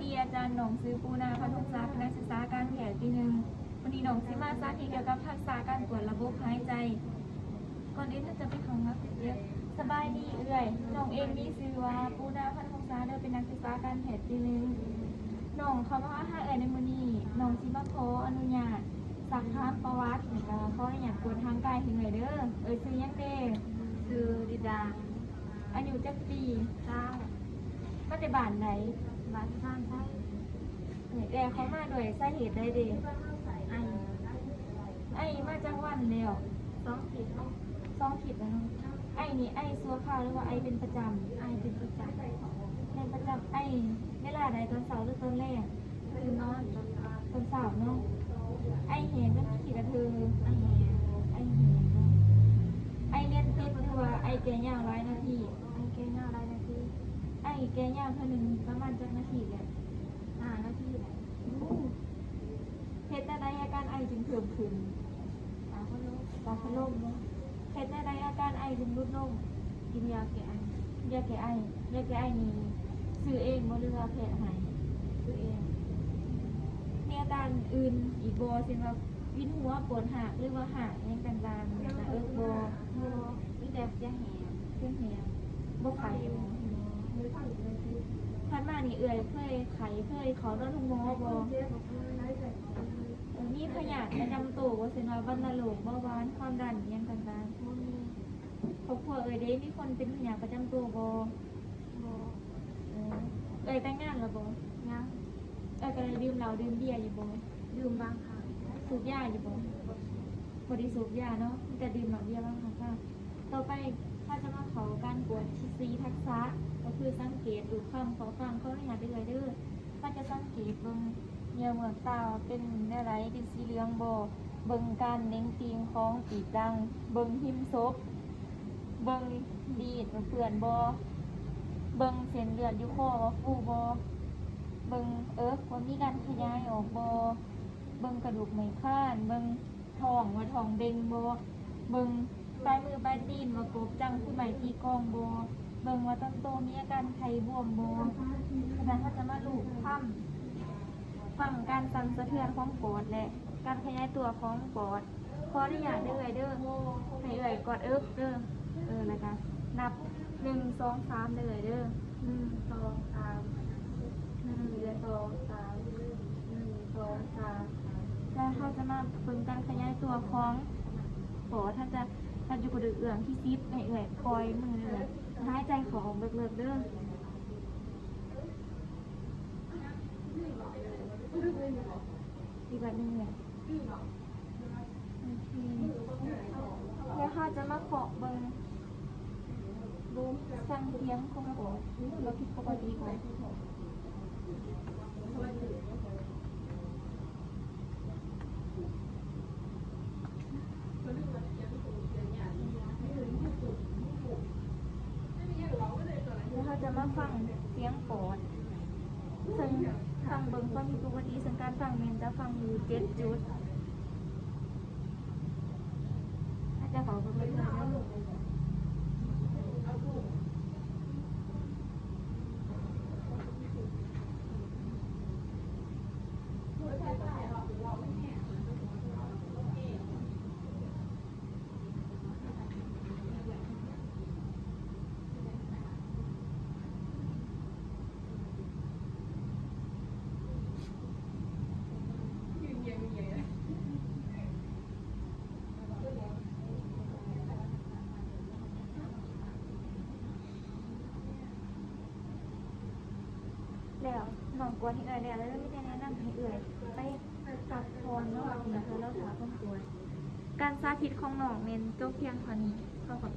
ດີອາຈານ, ນ້ອງຊື່ປູນາ ພັນວົງສາ ເປັນນັກສຶກສາການແພດປີໜຶ່ງ. ມື້ນີ້ນ້ອງຊິມາສາທິດກ່ຽວກັບທັກສະການກວດລະບົບຫາຍໃຈ. ກ່ອນອື່ນເຮົາຈະໄປເຂົ້າຫ້ອງນ້ຳ. ສະບາຍດີເອື້ອຍ, ນ້ອງເອງມີຊື່ວ່າ ປູນາ ພັນວົງສາເດີ, ເປັນນັກສຶກສາການແພດປີໜຶ່ງ. ນ້ອງເຂົ້າມາຫາເອື້ອຍໃນມື້ນີ້, ນ້ອງຊິມາຂໍອະນຸຍາດຊັກຖາມປະຫວັດ ແລ້ວກໍຂໍອະນຸຍາດກວດຮ່າງກາຍໃຫ້ເອື້ອຍເດີ. ເອື້ອຍຊື່ຫຍັງເດ? ຊື່ລິດດາ. ອາຍຸຈັກປີ? ຊາວ. ມາແຕ່ບ້ານໃດ? ບ້ານຊານໄຊ. ແລ້ວເຂົ້າມາດ້ວຍສາເຫດໃດເດ? ໄອ. ໄອມາຈັກວັນແລ້ວ? ສອງທິດ. ສອງທິດແລ້ວເນາະ. ໄອນີ້ໄອຊົ່ວຄາວ ຫຼືວ່າໄອເປັນປະຈຳ? ໄອເປັນປະຈຳ. ເປັນປະຈຳ. ໄອເວລາໃດ? ຕອນເຊົ້າ ຫຼື ຕອນແລງ? ຕື່ນນອນ ຕອນເຊົ້າເນາະ. ໄອແຫ້ງ ຫຼື ມີຂີ້ກະເທີ? ໄອແຫ້ງ. ໄອແຫ້ງເນາະ. ໄອລຽນຕິດ ຫຼືວ່າໄອແກ່ຍາວຫຼາຍນາທີ? ໄອແກ່ຍາວຫຼາຍນາທີ. ໄອແກ່ຍາວເທື່ອໜຶ່ງປະມານຈັກນາທີແຫຼະ? ຫ້ານາທີແຫຼະ. ໂອ້ ເຮັດແນວໃດອາການໄອຈຶ່ງເພີ່ມຂຶ້ນ? ຕາພັດລົມ. ຕາພັດລົມເນາະ. ເຮັດແນວໃດອາການໄອຈຶ່ງຫຼຸດລົງ? ກິນຢາແກ້ໄອ. ຢາແກ້ໄອ. ຢາແກ້ໄອນີ້ຊື້ເອງບໍ່ ຫຼືວ່າແພດໃຫ້? ຊື້ເອງ. ມີອາການອື່ນອີກບໍ່ ເຊັ່ນວ່າວິນຫົວ, ປວດຮາກ ຫຼືວ່າຮາກຫຍັງຕ່າງໆ ໜ້າເອິກບໍ່? ບໍ່. ມີແຕ່ເສຍແຮງ. ເສຍແຮງ. ບໍ່ໄຂ້ບໍ່? ບໍ່. ຜ່ານມານີ້ເອື້ອຍເຄີຍໄຂ້ ເຄີຍເຂົ້ານອນໂຮງໝໍບໍ່? ເອີ ມີພະຍາດປະຈຳໂຕບໍ່ ເຊັ່ນວ່າວັນນະໂລກ, ເບົາຫວານ, ຄວາມດັນ ອີ່ຫຍັງຕ່າງໆ? ບໍ່ມີ. ຄອບຄົວເອື້ອຍເດ ມີຄົນເປັນພະຍາດປະຈຳໂຕບໍ່? ບໍ່. ເອີ ເອື້ອຍແຕ່ງງານແລ້ວບໍ່? ຍັງ. ເອື້ອຍກໍໄດ້ດື່ມເຫຼົ້າດື່ມເບຍຢູ່ບໍ່? ດື່ມບາງຄັ້ງ. ສູບຢາຢູ່ບໍ່? ບໍ່ໄດ້ສູບຢາເນາະ, ມີແຕ່ດື່ມເຫຼົ້າເບຍບາງຄັ້ງ. ຕໍ່ໄປເຮົາຈະມາເຂົ້າການກວດສີ່ທັກສະ ກໍຄືສັງເກດຮູບຄຳ, ຂໍ້ຄວາມ. ຂໍອະນຸຍາດເດີເອື້ອຍເດີ. ເຮົາຈະສັງເກດເບິ່ງເຫຍື່ອເມືອກຕາວ່າເປັນແນວໃດ, ເປັນສີເຫຼືອງບໍ່, ເບິ່ງການເໜັງຕີງຂອງປີກດັງ, ເບິ່ງຮິມສົບ, ເບິ່ງລີດວ່າເປື້ອນບໍ່, ເບິ່ງເສັ້ນເລືອດຢູ່ຄໍວ່າຟູບໍ່, ເບິ່ງເອິກວ່າມີການຂະຫຍາຍອອກບໍ່, ເບິ່ງກະດູກໄໝ້ຄານ, ເບິ່ງ ທ້ອງວ່າທ້ອງເບັ່ງບໍ່, ເບິ່ງປາຍມືປາຍຕີນວ່າກົບຈັງຄືໄມ້ຕີກອງບໍ່, ເບິ່ງວ່າຕອນໂຕມີອາການໄຂ່ບວມບໍ່. ຈາກນັ້ນເຮົາຈະມາລູບຄຳ, ຟັງການສັ່ນສະເທືອນຂອງປອດ ແລະ ການຂະຫຍາຍຕົວຂອງປອດ. ຂໍອະນຸຍາດເດີເອື້ອຍເດີ, ໃຫ້ເອື້ອຍກອດເອິກເດີ. ເອີ ແລ້ວກະນັບ ໜຶ່ງ ສອງ ສາມ ເດີເອື້ອຍເດີ. ໜຶ່ງ ສອງ ສາມ ໜຶ່ງ ສອງ ສາມ ໜຶ່ງ ສອງ ສາມ. ແລ້ວເຮົາຈະມາເບິ່ງການຂະຫຍາຍຕົວຂອງປອດ. ເຮົາຈະ ເຮົາຈະຢູ່ກະດູກເອື້ອງທີສິບ. ໃຫ້ເອື້ອຍປ່ອຍມືເດີ, ຫາຍໃຈເຂົ້າອອກເລິກໆເດີ. ອີກບາດໜຶ່ງເອື້ອຍ. ໂອເຄ ແລ້ວເຮົາຈະມາເຄາະເບິ່ງດູ ຟັງສຽງຂອງປອດວ່າຜິດປົກກະຕິບໍ່. ແລ້ວເຮົາຈະມາຟັງສຽງປອດ. ເຊິ່ງຟັງເບິ່ງຄວາມຜິດປົກກະຕິ, ເຊິ່ງການຟັງແມ່ນຈະຟັງຢູ່ເຈັດຈຸດ. ອາດຈະເຂົ້າໄປເບິ່ງເລີຍເດີ. ແລ້ວນ້ອງກວດໃຫ້ເອື້ອຍແລ້ວ, ແລ້ວມີແຕ່ແນະນຳໃຫ້ເອື້ອຍໄປພັກຜ່ອນເນາະ ເພື່ອລໍຖ້າຜົນກວດ. ການສາທິດຂອງນ້ອງແມ່ນຈົບພຽງເທົ່ານີ້. ຂໍຂອບ